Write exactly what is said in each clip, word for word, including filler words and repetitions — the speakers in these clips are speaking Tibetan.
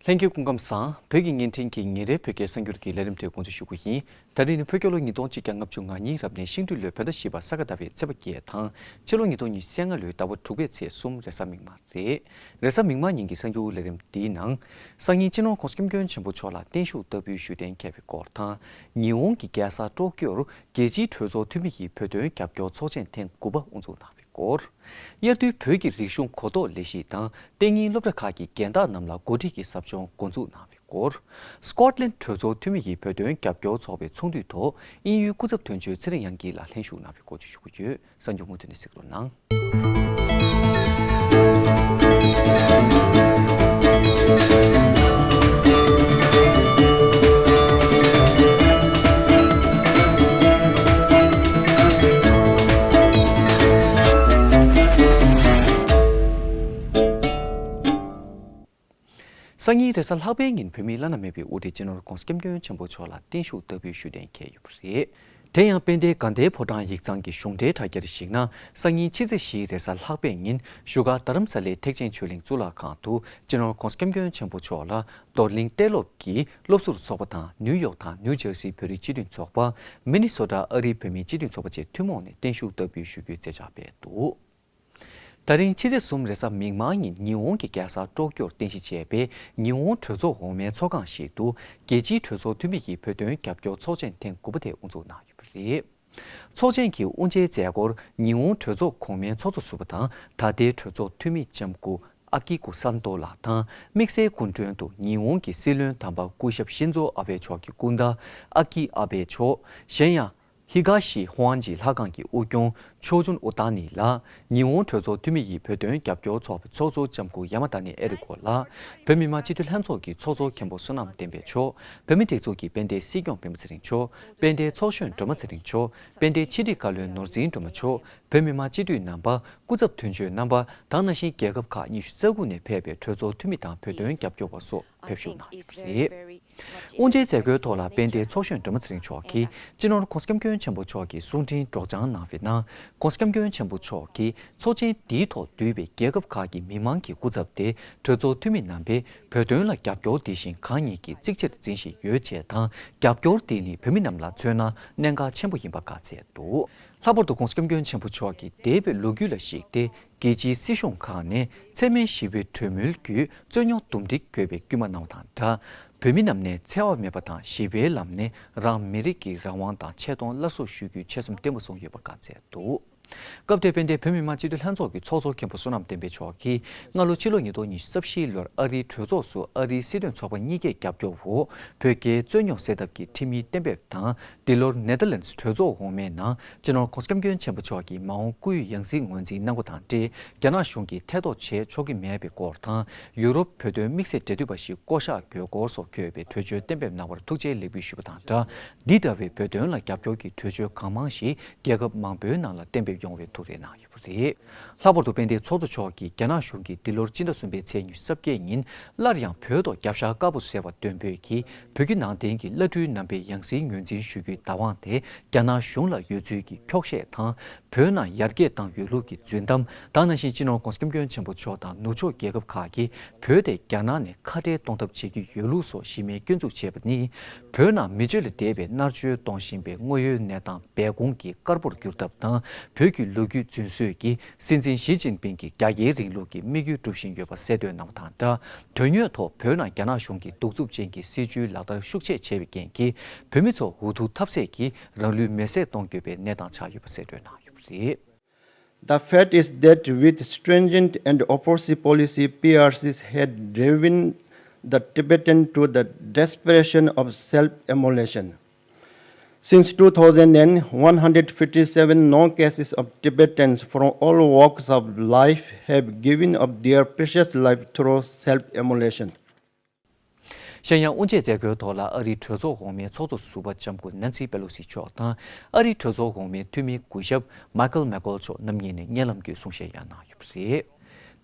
ལྷན་རྒྱས་སྐུ་ཁམས་བཟང་། བོད་ཀྱི་བརྙན་འཕྲིན་གྱི་ཉིན་རེའི་བོད་སྐད་གསར་འགྱུར་གྱི་ལས་རིམ་དེ་འགོ་འཛུགས་ཞུ་རྒྱུ་ཡིན། ད་རིང་ནི་བོད་རྒྱལ་ལོ་ཉིས་སྟོང་ཆིག་བརྒྱ་ལྔ་བཅུ་ང་གཉིས་རབ་གནས་ཤིང་སྦྲུལ་ལོའི་བོད་ཟླ་བཞི་པ་ས་ག་ཟླ་བའི་ཚེས་པ་བརྒྱད་དང་ཕྱི་ལོ་ཉིས་སྟོང་ཉི་ཤུ་རྩ་ལྔ་ལོའི་ཟླ་བ་དྲུག་པའི་ཚེས་གསུམ་རེས་གཟའ་མིག་དམར་རེད། རེས་གཟའ་མིག་དམར་ཉིན་གྱི་གསར་འགྱུར་ལས་རིམ་འདིའི་ནང་། སང་ཉིན་སྤྱི་ནོར་༧གོང་ས་༧སྐྱབས་མགོན་ཆེན་པོ་མཆོག་ལ་བརྟན་བཞུགས་བསྟར་འབུལ་ཞུ་གཏན་འཁེལ་བའི་སྐོར་དང་། ཉི་འོང་གི་རྒྱལ་ས་ཀྲོ་ཀྱོར་རྒྱལ་སྤྱིའི་གྲོས་ཚོགས་འཐུས་མི་ཡི་བོད་དོན་རྒྱབ་སྐྱོར་ཚོགས་ཆེན་ཐེངས་དགུ་པ་དབུ་འཛུགས་གནང་བའི་སྐོར། དབྱར་དུས་བོད་ཀྱི་རིག་གཞུང་གོ་རྟོགས་ལས་གཞི་དང་གཏན་ཉིན་སློབ་གྲྭ་ཁག་གི་རྒན་བདག་རྣམས་ལ་འགོ་ཁྲིད་ཀྱི་ཟབ་སྦྱོང་འགོ་འཛུགས་གནང་བའི་སྐོར། སྐོཊ་ལན་གྲོས་ཚོགས་འཐུས་མི་ཡིས་བོད་དོན་རྒྱབ་སྐྱོར་ཚོགས་པའི་ཚོགས་འདུའི་ཐོག་དབྱིན་ཡུལ་སྐུ་ཚབ་དོན་གཅོད་ཚེ་རིང་དབྱངས་སྐྱིད་ལགས་ལྷན་ཞུགས་གནང་བའི་སྐོར་བཅས་ཞུ་རྒྱུ་ཡོད། གསར་འགྱུར་མུ་མཐུད་ནས་གཟིགས་རོགས་གནང་། སང་ཉིན་རེས་གཟའ་ལྷག་པའི་ཉིན་བོད་མིའི་བླ་ན་མེད་པའི་དབུ་ཁྲིད་སྤྱི་ནོར་༧གོང་ས་༧སྐྱབས་མགོན་ཆེན་པོ་མཆོག་ལ་བརྟན་བཞུགས་བསྟར་འབུལ་ཞུ་གཏན་འཁེལ་ཡོད་པ་རེད། དེ་ཡང་དཔལ་ལྡན་དགའ་ལྡན་ཕོ་བྲང་ཡིག་ཚང་གི་གཞུང་འབྲེལ་དྲ་རྒྱར་གཞིགས་ན། སང་ཉིན་ཕྱི་ཚེས་བཞི་རེས་གཟའ་ལྷག་པའི་ཉིན་བཞུགས་སྒར་རྡ་རམ་ས་ལའི་ཐེག་ཆེན་ཆོས་གླིང་གཙུག་ལག་ཁང་དུ་སྤྱི་ནོར་༧གོང་ས་༧སྐྱབས་མགོན་ཆེན་པོ་མཆོག་ལ་རྡོར་གླིང་གཏད་སློབ་ཀྱི་སློབ་ཟུར་ཚོགས་པ་དང་ནིའུ་ཡོག་དང་ནིའུ་ཇར་སིའི་བོད་རིགས་སྤྱི་མཐུན་ཚོགས་པ། མི་ནི་སོ་ཊ་ཨ་རིའི་བོད་མིའི་སྤྱི་མཐུན་ཚོགས་པ་བཅས་ཐུན་མོང་ནས་བརྟན་བཞུགས་བསྟར་འབུལ་ཞུ་རྒྱུའི་མཛད་འཆར་སྤེལ་འདུག་ད་རིང་ཕྱི་ཚེས་གསུམ་རེས་གཟའ་མིག་དམར་ཉིན་ཉི་འོང་གི་རྒྱལ་ས་ཀྲོ་ཀྱོར་རྟེན་གཞི་བྱས་པའི་ཉི་འོང་གྲོས་ཚོགས་འོག་མའི་ཚོགས་ཁང་ཞིག་ཏུ་རྒྱལ་སྤྱིའི་གྲོས་ཚོགས་འཐུས་མི་ཡི་བོད་དོན་རྒྱབ་སྐྱོར་ཚོགས་ཆེན་ཐེངས་དགུ་པ་དེ་དབུ་འཛུགས་གནང་ཡོད་པ་རེད། ཚོགས་ཆེན་གྱི་དབུ་འབྱེད་མཛད་སྒོར་ཉི་འོང་གྲོས་ཚོགས་གོང་མའི་ཚོགས་གཙོ་ཟུར་པ་དང་ད་ལྟའི་གྲོས་ཚོགས་འཐུས་མི་ལྕམ་སྐུ་ཨ་ཀི་ཀུ་སན་ཏོ་ལགས་དང་དམིགས་བསལ་སྐུ་མགྲོན་དུ་ཉི་འོང་གི་སྲིད་བློན་དམ་པ་སྐུ་ཞབས་ཤིན་ཛོ་ཨ་བྷེ་མཆོག་གི་སྐུ་ཟླ་ཨ་ཀི་ཨ་བྷེ་མཆོག་གཞན་ཡང་། ཧི་ག་ཤི་ཧུའང་ཇི་ལྷ་ཁང་གི་དབུ་སྐྱོང་ཆོ་ཅུན་ཨུ་ཏཱ་ནི་ལགས། ཉི་འོང་གྲོས་ཚོགས་འཐུས་མི་ཡི་བོད་དོན་རྒྱབ་སྐྱོར་ཚོགས་པའི་ཚོགས་གཙོ་ལྕམ་སྐུ་ཡ་མ་ད་ནི་ཨེ་རི་ཀོ་ལགས། བོད་མི་མང་སྤྱི་འཐུས་ལྷན་ཚོགས་ཀྱི་ཚོགས་གཙོ་མཁན་པོ་བསོད་ནམས་བསྟན་འཕེལ་མཆོག་བོད་མིའི་སྒྲིག་འཛུགས་ཀྱི་དཔལ་ལྡན་སྲིད་སྐྱོང་སྤེན་པ་ཚེ་རིང་མཆོག་དཔལ་ལྡན་ཚོགས་གཞོན་སྒྲོལ་མ་ཚེ་རིང་མཆོག་དཔལ་ལྡན་ཕྱི་དྲིལ་བཀའ་བློན་ནོར་འཛིན་སྒྲོལ་མ་མཆོག་བོད་མི་མང་སྤྱི་འཐུས་རྣམ་པ། སྐུ་ཚབ་དོན་གཅོད་རྣམ་པ་དང་ནང་བཞིན་རྒྱལ་ཁབ་ཁག་ཉི་ཤུ་རྩ་དགུ་ནས་ཕེབས་པའི་གྲོས་ཚོགས་འཐུས་མི་དང་བོད་དོན་རྒྱབ་སྐྱོར་བ་སོགས་ཕེབས་ཞུགས་གནང་ཡོད་པ་རེད། དབུ་འབྱེད་མཛད་སྒོའི་ཐོག་ལ་དཔལ་ལྡན་ཚོགས་གཞོན་སྒྲོལ་མ་ཚེ་རིང་མཆོག་གིས་སྤྱི་ནོར་༧གོང་ས་༧སྐྱབས་མགོན་ཆེན་པོ་མཆོག་གི་གསུང་འཕྲིན་སྒྲོག་སྦྱང་གནང་བའི་ནང་། ༧གོང་ས་༧སྐྱབས་མགོན་ཆེན་པོ་མཆོག་གིས་ཚོགས་ཆེན་འདིའི་ཐོག་འདུས་པའི་རྒྱལ་ཁབ་ཁག་གི་མི་མང་གི་སྐུ་ཚབ་སྟེ་གྲོས་ཚོགས་འཐུས་མི་རྣམ་པས་བོད་དོན་ལ་རྒྱབ་སྐྱོར་དེ་བཞིན་གང་ཉིད་ཀྱིས་གཙིགས་ཆེར་འཛིན་བཞིན་ཡོད་ཅེས་དང་། རྒྱབ་སྐྱོར་དེ་ནི་བོད་མི་རྣམས་ལ་མཚོན་ན་གནད་འགག་ཆེན་པོ་ཡིན་པ་བཀའ་སྩལ་འདུག་ལྷག་པར་དུ་༧གོང་ས་༧སྐྱབས་མགོན་ཆེན་པོ་མཆོག་གིས་འདས་པའི་ལོ་རྒྱུས་ལ་གཞིགས་ཏེ། རྒྱལ་སྤྱིའི་སྲིད་གཞུང་ཁག་ནས་འཚེ་མེད་ཞི་བའི་གྲོས་མོལ་བརྒྱུད་རྩོད་རྙོག་འདུམ་འགྲིག་དགོས་པའི་སྐུལ་མ་གནང་བ་དང་སྦྲགས། བོད་མི་རྣམས་ནས་འཚེ་བ་མེད་པ་དང་ཞི་བའི་ལམ་ནས་རང་མི་རིགས་ཀྱི་རང་དབང་དང་ཆེ་མཐོང་སླར་གསོ་ཞུ་རྒྱུའི་ཆོད་སེམས་བརྟན་པོ་བཟུང་ཡོད་པ་བཀའ་སྩལ་འདུག་སྐབས་དེར་དཔལ་ལྡན་བོད་མི་མང་སྤྱི་འཐུས་ལྷན་ཚོགས་ཀྱི་ཚོགས་གཙོ་མཁན་པོ་བསོད་ནམས་བསྟན་འཕེལ་མཆོག་གིས། སྔ་ལོ་ཕྱི་ལོ་ཉིས་སྟོང་ཉི་ཤུ་རྩ་བཞིའི་ལོར་ཨ་རིའི་གྲོས་ཚོགས་སུ་ཨ་རིའི་སྲིད་དོན་ཚོགས་པ་གཉིས་ཀས་རྒྱབ་སྐྱོར་འོག་བོད་རྒྱའི་རྩོད་རྙོག་སེལ་ཐབས་ཀྱི་ཁྲིམས་ཡིག་གཏན་འབེབས་དང་། འདི་ལོར་ནེ་ཐར་ལེན་ཌི་གྲོས་ཚོགས་འོག་མའི་ནང་སྤྱི་ནོར་༧གོང་ས་༧སྐྱབས་མགོན་ཆེན་པོ་མཆོག་གིས་མ་འོངས་སྐུའི་ཡང་སྲིད་ངོས་འཛིན་གནང་བ་དང་འབྲེལ། རྒྱ་ནག་གཞུང་གིས་ཐེ་གཏོགས་བྱེད་ཆོག་གི་མེད་པའི་སྐོར་དང་། ཡུ་རོབ་བོད་དོན་དམིགས་བསལ་འབྲེལ་མཐུད་པ་ཞིག་བསྐོ་གཞག་དགོས་སྐོར་སོགས་འཁོད་པའི་གྲོས་ཆོད་གཏན་འབེབས་གནང་བར་ཐུགས་རྗེ་ལེགས་འབུལ་ཞུས་པ་དང་སྦྲགས། འདི་འདྲ་བའི་བོད་དོན་ལ་རྒྱབ་སྐྱོར་གྱི་གྲོས་ཆོད་གང་མང་ཞིག་རྒྱལ་ཁབ་མང་པོའི་ནང་ལ་གཏན་འབེབས་ཡོང་བའི་ཐུགས་རེ་གནང་ཡོད་པ་རེད། ལྷག་པར་དུ་དཔལ་ལྡན་ཚོགས་གཙོ་མཆོག་གིས་རྒྱ་ནག་གཞུང་གིས་འདི་ལོར་སྤྱི་ཟླ་གསུམ་པའི་ཚེས་ཉི་ཤུ་རྩ་བརྒྱད་ཉིན་སླར་ཡང་བོད་ཐོག་རྒྱབ་ཤ་དཀར་པོ་བཟོས་པ་འདོན་སྤེལ་གྱིས་བོད་བརྒྱུད་ནང་བསྟན་གྱི་བླ་སྤྲུལ་རྣམ་པའི་ཡང་སྲིད་ངོས་འཛིན་ཞུ་རྒྱུའི་བདག་དབང་དེ་རྒྱ་ནག་གཞུང་ལ་ཡོད་ཚུལ་གྱི་འཁྱོག་བཤད་དང་། བོད་ནང་ཡར་རྒྱས་བཏང་ཡོད་ལུགས་ཀྱི་རྫུན་གཏམ་དང་། ནང་བཞིན་སྤྱི་ནོར་༧གོང་ས་༧སྐྱབས་མགོན་ཆེན་པོ་མཆོག་དང་ནུབ་ཕྱོགས་རྒྱལ་ཁབ་ཁག་གིས་བོད་དེ་རྒྱ་ནག་ནས་ཁ་བྲལ་གཏོང་ཐབས་བྱེད་ཀྱི་ཡོད་ལུགས་སོགས་གཞི་མེད་སྐྱོན་འཛུགས་བྱས་པ་ནི། བོད་ནང་མི་སྤྱོད་ལས་འདས་པའི་མནར་གཅོད་གཏོང་བཞིན་པའི་དངོས་ཡོད་གནས་སྟངས་སྦས་སྐུང་གི་དཀར་པོར་བསྒྱུར་ཐབས་དང་། བོད་ཀྱི་ལོ་རྒྱུས་རྫུན་བཟོས་ཀྱིས་སྲིད་འཛིན་ཞི་ཅིན་ཕིང་གི་རྒྱ་སྐྱེད་རིང་ལུགས་ཀྱི་དམིགས་ཡུལ་སྒྲུབ་བཞིན་ཡོད་པ་གསལ་སྟོན་གནང་བ་དང་སྦྲགས། དོན་དངོས་ཐོག་བོད་ནང་རྒྱ་ནག་གཞུང་གི་གདུག་རྩུབ་ཅན་གྱི་སྲིད་བྱུས་ལག་བསྟར་ཤུགས་ཆེ་བྱས་པའི་རྐྱེན་གྱིས། བོད་མི་ཚོ་འུ་ཐུག་ཐབས་ཟད་ཀྱིས་རང་ལུས་མེར་སྲེག་གཏོང་དགོས་པའི་གནས་སྟངས་ཆགས་ཡོད་པ་གསལ་སྟོན་གནང་ཡོད་པ་རེད། The fact is that with stringent and oppressive policy, P R Cs had driven the Tibetan to the desperation of self-immolation. Since two thousand, one hundred fifty-seven known cases of Tibetans from all walks of life have given up their precious life through self-immolation. གཞན་ཡང་། དབུ་འབྱེད་མཛད་སྒོའི་ཐོག་ལ་ཨ་རིའི་གྲོས་ཚོགས་འོག་མའི་ཚོགས་གཙོ་ཟུར་པ་ལྕམ་སྐུ་ནན་སི་པེ་ལོ་སི་མཆོག་དང་། ཨ་རིའི་གྲོས་ཚོགས་འོག་མའི་འཐུས་མི་སྐུ་ཞབས་མཱི་ཀལ་མེག་ཀོལ་མཆོག་རྣམ་གཉིས་ནས་མཉན་ལམ་བརྒྱུད་གསུང་བཤད་ཡང་གནང་ཡོད་པ་རེད།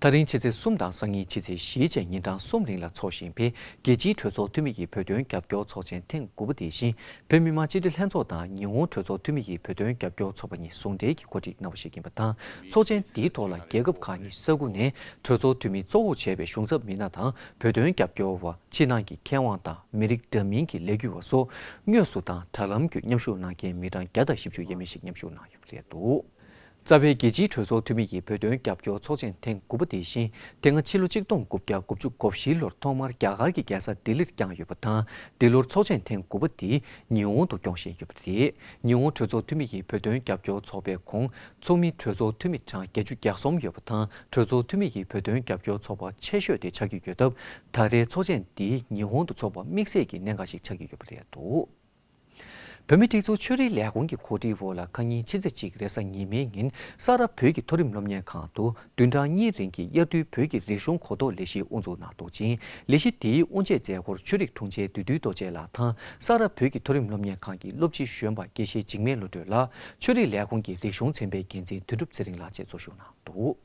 ད་རིང་ཕྱི་ཚེས་གསུམ་དང་སང་ཉིན་ཕྱི་ཚེས་བཞི་བཅས་ཉིན་གྲངས་གསུམ་རིང་ལ་འཚོགས་བཞིན་པའི་རྒྱལ་སྤྱིའི་གྲོས་ཚོགས་འཐུས་མི་ཡི་བོད་དོན་རྒྱབ་སྐྱོར་ཚོགས་ཆེན་ཐེངས་དགུ་པ་དེ་བཞིན་བོད་མི་མང་སྤྱི་འཐུས་ལྷན་ཚོགས་དང་ཉི་ཧོང་གྲོས་ཚོགས་འཐུས་མི་ཡི་བོད་དོན་རྒྱབ་སྐྱོར་ཚོགས་པ་གཉིས་ཟུང་འབྲེལ་གྱིས་གོ་སྒྲིག་གནང་བ་ཞིག་ཡིན་པ་དང་། ཚོགས་ཆེན་འདིའི་ཐོག་ལ་རྒྱལ་ཁབ་ཁག་ཉི་ཤུ་རྩ་དགུ་ནས་གྲོས་ཚོགས་འཐུས་མི་གཙོ་བོར་བྱས་པའི་གཞུང་ཚབ་མི་སྣ་དང་བོད་དོན་རྒྱབ་སྐྱོར་བ། ཕྱི་ནང་གི་མཁས་དབང་དང་མི་རིགས་འདྲ་མིན་གྱི་ལས་འགུལ་བ་སོགས་དངོས་སུ་དང་དྲ་ལམ་བརྒྱུད་མཉམ་ཞུགས་གནང་མཁན་མི་གྲངས་བརྒྱ་དང་བཞི་བཅུ་ཡས་མས་ཤིག་མཉམ་ཞུགས་གནང་ཡོད་པ་རེད་འདུག། རྩ་བའི་རྒྱལ་སྤྱིའི་གྲོས་ཚོགས་འཐུས་མི་ཡི་བོད་དོན་རྒྱབ་སྐྱོར་ཚོགས་ཆེན་ཐེངས་དགུ་པ་དེ་བཞིན་དེ་སྔ་ཕྱི་ལོ་ཆིག་སྟོང་དགུ་བརྒྱ་དགུ་བཅུ་གོ་བཞི་ལོར་ཐོག་མར་རྒྱ་གར་གྱི་རྒྱལ་ས་ལྡི་ལིར་བསྐྱངས་ཡོད་པ་དང་། འདི་ལོར་ཚོགས་ཆེན་ཐེངས་དགུ་པ་དེ་ཉི་ཧོང་དུ་སྐྱོང་བཞིན་ཡོད་པ་རེད། ཉི་ཧོང་གྲོས་ཚོགས་འཐུས་མི་ཡི་བོད་དོན་རྒྱབ་སྐྱོར་ཚོགས་པའི་གོང་ཚོགས་མི་གྲོས་ཚོགས་འཐུས་མི་གྲངས་བརྒྱད་ཅུ་གྱ་གསུམ་ཡོད་པ་དང་། གྲོས་ཚོགས་འཐུས་མི་ཡི་བོད་དོན་རྒྱབ་སྐྱོར་ཚོགས་པ་ཆེ་ཤོས་དེ་ཆགས་ཀྱི་ཡོད་སྟབས། ད་རེས་ཚོགས་ཆེན་འདི་ཉི་ཧོང་དུ་འཚོགས་པ་དམིགས་བསལ་གྱི་གནད་འགག་ཞིག་ཆགས་ཀྱི་ཡོད་པ་རེད་འདུག། བོད་མིའི་སྒྲིག་འཛུགས་ཆོས་རིག་ལས་ཁུངས་ཀྱི་གོ་སྒྲིག་འོག་ལ་ཁ་ཉིན་ཕྱི་ཚེས་གཅིག་རེས་གཟའ་ཉི་མའི་ཉིན་ས་རཱ་བོད་ཀྱི་མཐོ་རིམ་སློབ་གཉེར་ཁང་དུ་བདུན་ཕྲག་གཉིས་རིང་གི་དབྱར་དུས་བོད་ཀྱི་རིག་གཞུང་གོ་རྟོགས་ལས་གཞི་དབུ་འཛུགས་གནང་འདུག་ཅིང་། ལས་གཞི་དེའི་དབུ་འབྱེད་མཛད་སྒོར་ཆོས་རིག་དྲུང་ཆེ་བདུད་འདུལ་རྡོ་རྗེ་ལགས་དང་ས་རཱ་བོད་ཀྱི་མཐོ་རིམ་སློབ་གཉེར་ཁང་གི་སློབ་སྤྱི་གཞོན་པ་དགེ་བཤེས་འཇིགས་མེད་བློ་གྲོས་ལགས། ཆོས་རིག་ལས་ཁུངས་ཀྱི་རིག་གཞུང་ཚན་པའི་འགན་འཛིན་དོན་གྲུབ་ཚེ་རིང་ལགས་བཅས་གཙོ་བཞུགས་གནང་འདུག།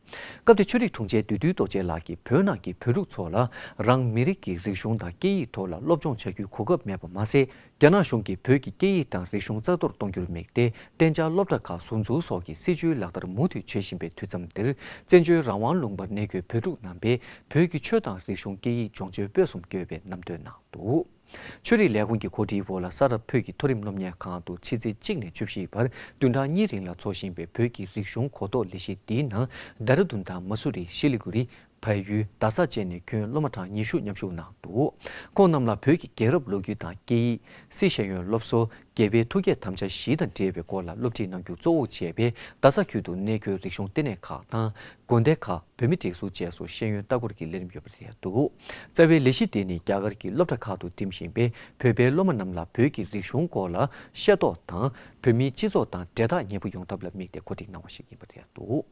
སྐབས་དེར་ཆོས་རིག་དྲུང་ཆེ་བདུད་འདུལ་རྡོ་རྗེ་ལགས་ཀྱིས་བོད་ནང་གི་བོད་ཕྲུག་ཚོ་ལ་རང་མི་རིགས་ཀྱི་རིག་གཞུང་དང་སྐད་ཡིག་ཐོག་ལ་སློབ་སྦྱོང་བྱ་རྒྱུའི་གོ་སྐབས་མེད་པ་མ་ཟད། རྒྱ་ནག་གཞུང་གིས་བོད་ཀྱི་སྐད་ཡིག་དང་རིག་གཞུང་རྩ་གཏོར་གཏོང་རྒྱུར་དམིགས་ཏེ་གཏན་འཇགས་སློབ་གྲྭ་ཁག་ཟུར་འཛུགས་སོགས་ཀྱི་སྲིད་བྱུས་ལག་བསྟར་མུ་མཐུད་བྱེད་བཞིན་པའི་དུས་མཚམས་འདིར། བཙན་བྱོལ་རང་དབང་ལུང་པར་གནས་འཁོད་བོད་ཕྲུག་རྣམ་པས་བོད་ཀྱི་ཆོས་དང་རིག་གཞུང་སྐད་ཡིག་སྦྱོང་སྤྱོད་སྤེལ་གསུམ་དགོས་པའི་རྣམ་འདོན་གནང་འདུག། ཆོས་རིག་ལས་ཁུངས་ཀྱི་གོ་སྒྲིག་འོག་ལ་ས་རཱ་བོད་ཀྱི་མཐོ་རིམ་སློབ་གཉེར་ཁང་དུ་ཕྱི་ཚེས་གཅིག་ནས་བཅུ་བཞི་བར་བདུན་ཕྲག་གཉིས་རིང་ལ་འཚོགས་བཞིན་པའི་བོད་ཀྱི་རིག་གཞུང་གོ་རྟོགས་ལས་གཞི་འདིའི་ནང་ལྡེ་ར་ལྡུན་དང་མ་སུ་རི། ཤི་ལི་གུ་རི། བལ་ཡུལ། རྡ་ས་བཅས་ནས་ཁྱོན་སློབ་མ་གྲངས་ཉི་ཤུ་མཉམ་ཞུགས་གནང་འདུག། ཁོང་རྣམས་ལ་བོད་ཀྱི་རྒྱལ་རབས་ལོ་རྒྱུས་དང་སྐད་ཡིག། སྲིད་ཤེས་ཡོན་སློབ་གསོ། རྒྱལ་བའི་ཐུགས་བསྐྱེད་དམ་བཅའ་བཞི་དང་འབྲེལ་བའི་སྐོར་ལ་སློབ་ཁྲིད་གནང་རྒྱུ་གཙོ་བོར་བྱས་པའི་རྡ་ས་ཁུལ་དུ་གནས་འཁོད་རིག་གཞུང་ལྟེ་གནས་ཁག་དང་། དགོན་སྡེ་ཁག་བོད་མིའི་སྒྲིག་འཛུགས་བཅས་སུ་ཤེས་ཡོན་ལྟ་སྐོར་གྱི་ལས་རིམ་ཡོད་པ་རེད་འདུག། རྩ་བའི་ལས་གཞི་དེ་ནི་རྒྱ་གར་གྱི་སློབ་གྲྭ་ཁག་ཏུ་འགྲིམ་བཞིན་པའི་བོད་པའི་སློབ་མ་རྣམས་ལ་བོད་ཀྱི་རིག་གཞུང་སྐོར་ལ་ཤེས་རྟོགས་དང་། བོད་མིའི་སྤྱི་ཚོགས་དང་འབྲེལ་ཐག་ཉེ་པོ་ཡོང་ཐབས་ལ་དམིགས་ཏེ་གོ་སྒྲིག་གནང་བ་ཞིག་ཡིན་པ་རེད་འདུག།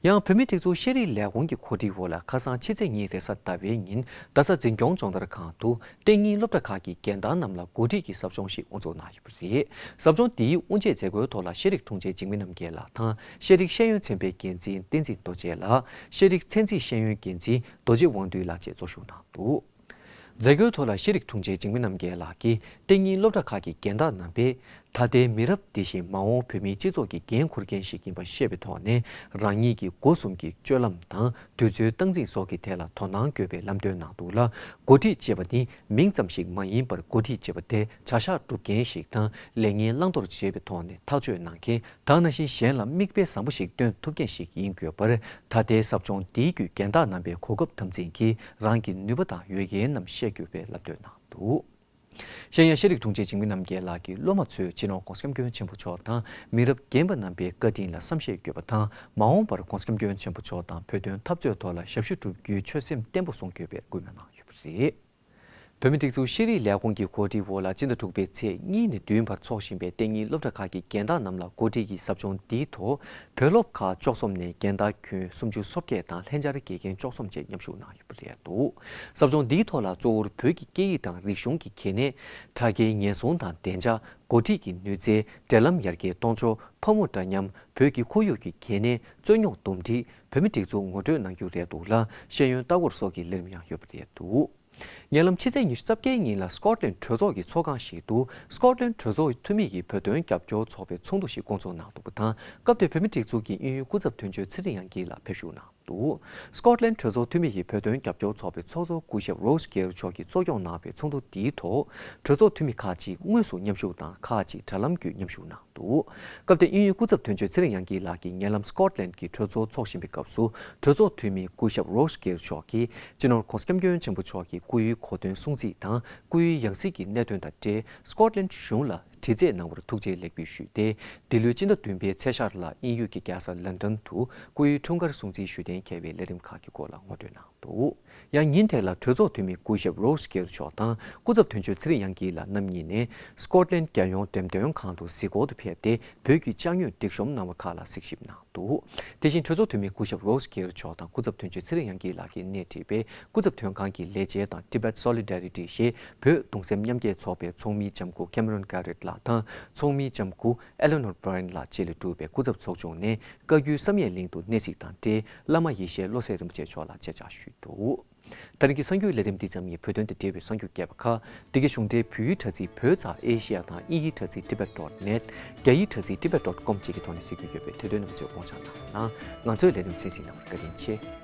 ཡང་བོད་མིའི་སྒྲིག་འཛུགས་ཤེས་རིག་ལས་ཁུངས་ཀྱི་གོ་སྒྲིག་འོག་ལ་ཁ་སང་ཕྱི་ཚེས་གཉིས་རེས་གཟའ་ཟླ་བའི་ཉིན་རྡ་ས་འཛིན་སྐྱོང་སྦྱོང་བརྡར་ཁང་དུ་གཏན་ཉིན་སློབ་གྲྭ་ཁག་གི་རྒན་བདག་རྣམས་ལ་གོ་སྒྲིག་གི་ཟབ་སྦྱོང་ཞིག་དབུ་འཛུགས་གནང་ཡོད་པ་རེད། ཟབ་སྦྱོང་འདིའི་དབུ་འབྱེད་མཛད་སྒོའི་ཐོག་ལ་ཤེས་རིག་དྲུང་ཆེ་འཇིགས་མེད་རྣམ་རྒྱལ་ལགས་དང་། ཤེས་རིག་ཤེས་ཡོན་ཚན་པའི་འགན་འཛིན་བསྟན་འཛིན་རྡོ་རྗེ་ལགས། ཤེས་རིག་ཚན་རྩིས་ཤེས་ཡོན་འགན་འཛིན་རྡོ་རྗེ་དབང་འདུས་ལགས་བཅས་གཙོ་བཞུགས་གནང་འདུག། མཛད་སྒོའི་ཐོག་ལ་ཤེས་རིག་དྲུང་ཆེ་འཇིགས་མེད་རྣམ་རྒྱལ་ལགས་ཀྱིས་གཏན་ཉིན་སློབ་གྲྭ་ཁག་གི་རྒན་བདག་རྣམ་པས་ད་ལྟའི་མི་རབས་འདི་བཞིན་མ་འོངས་བོད་མིའི་སྤྱི་ཚོགས་ཀྱི་འགན་འཁུར་མཁན་ཞིག་ཡིན་པ་ཤེས་པའི་ཐོག་ནས་རང་ཉིད་ཀྱི་སྒོ་གསུམ་གྱི་སྤྱོད་ལམ་དང་དུས་ཚོད་སྟངས་འཛིན་སོགས་ཀྱི་ཐད་ལ་དོ་སྣང་དགོས་པའི་ལམ་སྟོན་གནང་འདུག་ལ། འགོ་ཁྲིད་ཅེས་པ་ནི་མིང་ཙམ་ཞིག་མ་ཡིན་པར་འགོ་ཁྲིད་ཅེས་པ་དེ་བྱ་གཞག་སྒྲུབ་མཁན་ཞིག་དང་ལས་ངན་བླང་དོར་བྱེད་པའི་ཐོག་ནས་ཐག་གཅོད་གནང་མཁན། དེ་ནང་བཞིན་གཞན་ལ་མིག་དཔེ་བཟང་པོ་ཞིག་སྟོན་ཐུབ་མཁན་ཞིག་ཡིན་དགོས་པར། ད་ལྟའི་ཟབ་སྦྱོང་འདིའི་བརྒྱུད་རྒན་བདག་རྣམ་པས་གོ་སྐབས་དམ་འཛིན་གྱིས་རང་གི་ནུས་པ་དང་ཡོན་ཏན་རྣམས་ཤེས་དགོས་པའི་ལམ་སྟོན་གནང་འདུག། གཞན་ཡང་ཤེས་རིག་དྲུང་ཆེ་འཇིགས་མེད་རྣམ་རྒྱལ་ལགས་ཀྱིས་སློབ་མ་ཚོས་སྤྱི་ནོར་༸གོང་ས་༸སྐྱབས་མགོན་ཆེན་པོ་མཆོག་དང་མི་རབས་རྒན་པ་རྣམ་པའི་བཀའ་དྲིན་ལ་བསམ་ཤེས་དགོས་པ་དང་། མ་འོངས་པར་༸གོང་ས་༸སྐྱབས་མགོན་ཆེན་པོ་མཆོག་དང་བོད་དོན་འཐབ་རྩོད་ཐོག་ལ་ཞབས་ཞུ་སྒྲུབ་རྒྱུའི་ཆོད་སེམས་བརྟན་པོ་བཟུང་དགོས་པའི་སྐུལ་མ་གནང་ཡོད་པ་རེད། བོད་མིའི་སྒྲིག་འཛུགས་ཤེས་རིག་ལས་ཁུངས་ཀྱི་གོ་སྒྲིག་འོག་ལ་སྤྱི་ཟླ་དྲུག་པའི་ཚེས་གཉིས་ནས་བདུན་བར་འཚོགས་བཞིན་པའི་གཏན་ཉིན་སློབ་གྲྭ་ཁག་གི་རྒན་བདག་རྣམས་ལ་གོ་སྒྲིག་གི་ཟབ་སྦྱོང་འདིའི་ཐོག་བོད་སློབ་ཁག་བཅུ་གསུམ་ནས་རྒན་བདག་ཁྱོན་སུམ་ཅུ་སོ་བརྒྱད་དང་ལྷན་བཅར་དགེ་རྒན་བཅུ་གསུམ་བཅས་མཉམ་ཞུགས་གནང་ཡོད་པ་རེད་འདུག། ཟབ་སྦྱོང་འདིའི་ཐོག་ལ་གཙོ་བོར་བོད་ཀྱི་སྐད་ཡིག་དང་རིག་གཞུང་གི་གལ་གནད། དྲ་རྒྱའི་ཉེན་སྲུང་དང་བདེ་འཇགས། འགོ་ཁྲིད་ཀྱི་ནུས་རྩལ། འབྲེལ་ལམ་ཡར་རྒྱས་གཏོང་ཕྱོགས། ཕོ་མོ་འདྲ་མཉམ། བོད་ཀྱི་ཁོར་ཡུག་གི་གལ་གནད། རྩོད་རྙོག་འདུམ་འགྲིག། བོད་མིའི་སྒྲིག་འཛུགས་ངོ་སྤྲོད་གནང་རྒྱུ་རེད་འདུག་ལ། ཤེས་ཡོན་ལྟ་སྐོར་སོགས་ཀྱི་ལས་རིམ་ཡང་ཡོད་པ་རེད་འདུག། ཉེ་ལམ་ཕྱི་ཚེས་ཉི་ཤུ་རྩ་བརྒྱད་ཉིན་ལ་སི་ཀོཊ་ལེན་གྲོས་ཚོགས་ཀྱི་ཚོགས་ཁང་ཞིག་ཏུ་སི་ཀོཊ་ལེན་གྲོས་ཚོགས་འཐུས་མི་ཡི་བོད་དོན་རྒྱབ་སྐྱོར་ཚོགས་པའི་ཚོགས་འདུ་ཞིག་བསྐོང་ཚོགས་གནང་འདུག་པ་དང་། སྐབས་དེར་བོད་མིའི་སྒྲིག་འཛུགས་ཀྱི་དབྱིན་ཡུལ་སྐུ་ཚབ་དོན་གཅོད་ཚེ་རིང་དབྱངས་སྐྱིད་ལགས་ཕེབས་བཞུགས་གནང་འདུག། སི་ཀོཊ་ལེན་གྲོས་ཚོགས་འཐུས་མི་ཡི་བོད་དོན་རྒྱབ་སྐྱོར་ཚོགས་པའི་ཚོགས་གཙོ་སྐུ་ཞབས་རོས་གེར་མཆོག་གིས་གཙོ་སྐྱོང་གནང་བའི་ཚོགས་འདུ་འདིའི་ཐོག་གྲོས་ཚོགས་འཐུས་མི་ཁག་ཅིག་དངོས་སུ་མཉམ་ཞུགས་དང་ཁག་ཅིག་དྲ་ལམ་བརྒྱུད་མཉམ་ཞུགས་གནང་འདུག། སྐབས་དེར་དབྱིན་ཡུལ་སྐུ་ཚབ་དོན་གཅོད་ཚེ་རིང་དབྱངས་སྐྱིད་ལགས་ཀྱིས་ཉེ་ལམ་སི་ཀོཊ་ལེན་གྱི་གྲོས་ཚོགས་འཚོགས་བཞིན་པའི་སྐབས་སུ་གྲོས་ཚོགས་འཐུས་མི་སྐུ་ཞབས་རོས་གེར་མཆོག་གིས་སྤྱི་ནོར་༸གོང་ས་༸སྐྱབས་མགོན་ཆེན་པོ་མཆོག་གི་སྐུའི་གོ་སྟོན་སྲུང་བརྩི་དང་སྐུའི་ཡང་སྲིད་ཀྱི་གནད་དོན་དང་འབྲེལ་སི་ཀོཊ་ལེན་གཞུང་ལ་དྲི་རྩད་གནང་བར་ཐུགས་རྗེ་ལེགས་འབུལ་ཞུས་ཏེ། འདི་ལོའི་སྤྱི་ཟླ་བདུན་པའི་ཚེས་ཤར་ལ་དབྱིན་ཡུལ་གྱི་རྒྱལ་ས་ལན་ཀྲན་དུ་སྐུའི་འཁྲུངས་སྐར་སྲུང་བརྩི་ཞུ་གཏན་འཁེལ་བའི་ལས་རིམ་ཁག་གི་སྐོར་ལ་ངོ་སྤྲོད་གནང་ འདུག། ཡང་ཉིན་དེ་ལ་གྲོས་ཚོགས་འཐུས་མི་སྐུ་ཞབས་རོས་གེ་རུ་མཆོག་དང་སྐུ་ཚབ་དོན་གཅོད་ཚེ་རིང་དབྱངས་སྐྱིད་ལགས་རྣམ་གཉིས་ནས་སྐོཊ་ལན་རྒྱལ་ཡོངས་འགྲེམས་སྟོན་ཁང་དུ་གཟིགས་སྐོར་དུ་ཕེབས་ཏེ། བོད་ཀྱི་ལྕགས་ཡོས་སྒྲིག་གཤོམ་གནང་བ་ཁག་ལ་གཟིགས་ཞིབ་གནང་འདུག། དེ་བཞིན་གྲོས་ཚོགས་འཐུས་མི་སྐུ་ཞབས་རོས་གེ་རུ་མཆོག་དང་སྐུ་ཚབ་དོན་གཅོད་ཚེ་རིང་དབྱངས་སྐྱིད་ལགས་ཀྱིས་སྣེ་ཁྲིད་པའི་སྐུ་ཚབ་དོན་ཁང་གི་ལས་བྱེད་དང་Tibet Solidarity ཞེས་བོད་གདུང་སེམས་མཉམ་སྐྱེད་ཚོགས་པའི་ཚོགས་མིའི་ལྕམ་སྐུ་Cameron Garrett ལགས་དང་ཚོགས་མིའི་ལྕམ་སྐུ་Eleanor Byrne ལགས་བཅས་ལས་གྲུབ་པའི་སྐུ་ཚབ་ཚོགས་ཆུང་ནས་བཀའ་བརྒྱུད་བསམ་ཡས་གླིང་དུ་གནས་གཟིགས་དང་འབྲེལ། བླ་མ་ཡེ་ཤེས་བློ་གསལ་རིན་པོ་ཆེ་མཆོག་ལ་མཇལ་བཅར་ཞུས་འདུག། ད་རིང་གི་གསར་འགྱུར་ལས་རིམ་འདི་ཙམ་ཡིན། བོད་དོན་དང་འབྲེལ་བའི་གསར་འགྱུར་རྒྱས་པ་ཁག་འདི་གའི་གཞུང་འབྲེལ་བོད་ཡིག་དྲ་ཚིགས་བོད་ཙ་ཨེ་ཤི་ཡ་དང་དབྱིན་ཡིག་དྲ་ཚིགས་Tibet dot net། རྒྱ་ཡིག་དྲ་ཚིགས་Tibet dot com བཅས་ཀྱི་ཐོག་ནས་གཟིགས་རྒྱུ་ཡོད་པས་དེ་དོན་རྣམས་ཚོས་དགོངས་འཇགས་གནང་། ང་ཚོའི་ལས་རིམ་གསན་གཟིགས་གནང་བར་བཀའ་དྲིན་ཆེ།